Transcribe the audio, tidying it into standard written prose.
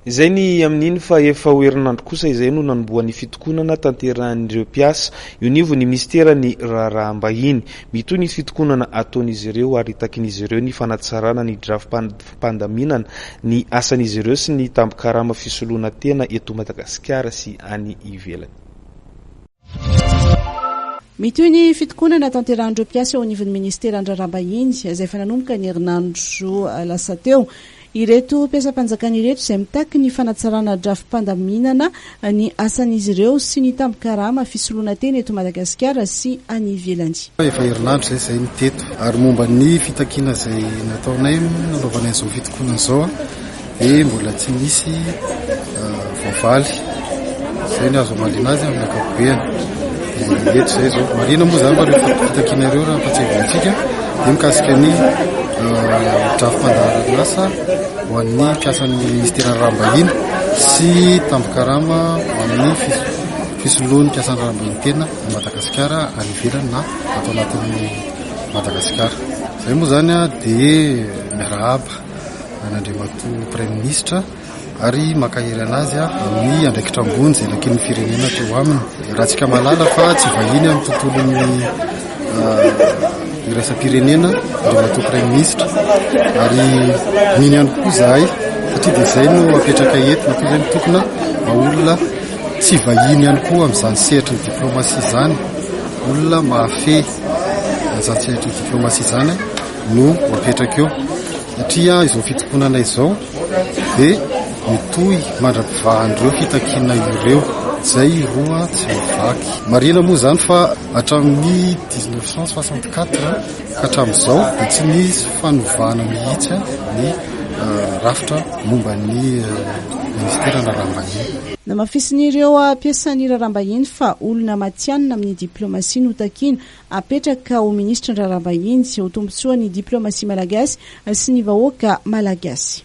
Izay ny amin'iny fa efa ho herinandro kosa izay no nanombohan'ny fitokonana tanterahin'ireo mpiasa eo anivon'ny minisiteran'ny Raharaham-bahiny. Mitohy ny fitokonana ataon'izy ireo ary takin'izy ireo ny fanatsarana ny drafi-pandaminana ny asan'izy ireo sy ny tambin-karama fisoloana tena eto Madagasikara sy any ivelany. Mitohy ny fitokonana tanterahin'ireo mpiasa eo anivon'ny minisiteran'ny Raharaham-bahiny izay efa nanomboka ny herinandro lasa teo. Ireto mpiasam-panjakana ireto izay mitaky ny fanatsarana drafi-pandaminana ny asan'izy ireo sy ny tambin-karama fisoloana tena eto Madagasikara sy any ivelany. Efa herinandro izay izahay no teto ary momba ny fitakiana izay nataonay nanaovanay an'izao fitokonana izao dia mbola tsy nisy voavaly. Izay ny azo amaliana azy amin'ny ankapobeny. Dia eto izay izao. Marihina moa izany fa ireo fitakiana ireo raha ampatsiahivina antsika dia mikasika ny drafi-pandaharan'asa ho an'ny mpiasan'ny minisiteran'ny raharaham-bahiny sy tambin-karama ho an'ny fisoloan'ny mpiasan'ny raharaham-bahiny tena any Madagasikara any ivelany na ato anatin'ny Madagasikara. Izay moa izany dia miarahaba an'Andriamatoa Praiminisitra ary mankahery anazy amin'ny andraikitra ambony izay nakian'ny firenena teo aminy. Raha tsika mahalala fa tsy vahiny amin'ny tontolon'ny iraisam-pirenena Andriamatoa Praiminisitra ary mino ihany koa izahay satria dia izay no apetraka eto matoa izay mitokona mba olona tsy vahiny ihany koa amin'izany sehatry ny diplomasia izany, olona mahafehy an'izany sehatry ny diplomasia izany no apetraka eo satria izao fitokonana izao dia mitohy mandra-pivahan'ireo fitakiana ireo izay roa tsy mivaky. Marihina moa izany fa hatramin'ny 1964 ka hatramin'izao dia tsy nisy fanovana mihitsy ny rafitra momba ny ministeran'ny raharaham-bahiny. Namafisin'ireo mpiasan'ny raharaham-bahiny fa olona matihanina amin'ny diplaomasia no takiana Apetraka ho minisitry ny raharaham-bahiny ho tombontsoan'ny diplaomasia malagasy sy ny vahoaka malagasy.